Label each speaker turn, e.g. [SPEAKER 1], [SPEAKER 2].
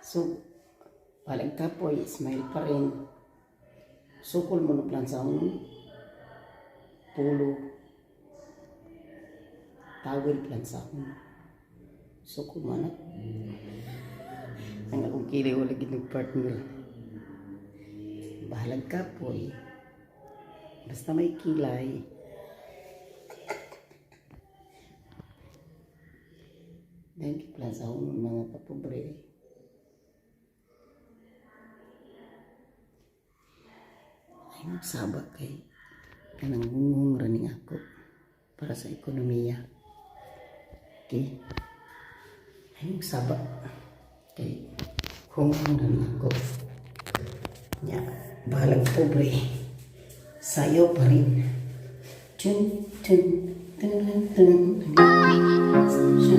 [SPEAKER 1] So, bahalag kapoy, smile pa rin. Sukol mo no plan sa unong pulo. Tawel plan sa akong. Sukol mo na. Ang akong kilay wala gid partner. Bahalag kapoy. Basta may kilay. Thank you plan sa akong mga kapobre. Ay, magsaba kay kanang hunghong raning ako para sa ekonomiya. Okay? Ay, magsaba kay hunghong raning ako. Nya, bahalag pobre. Sayo pa rin. Tun, tun, tun, tun, tun. Siya,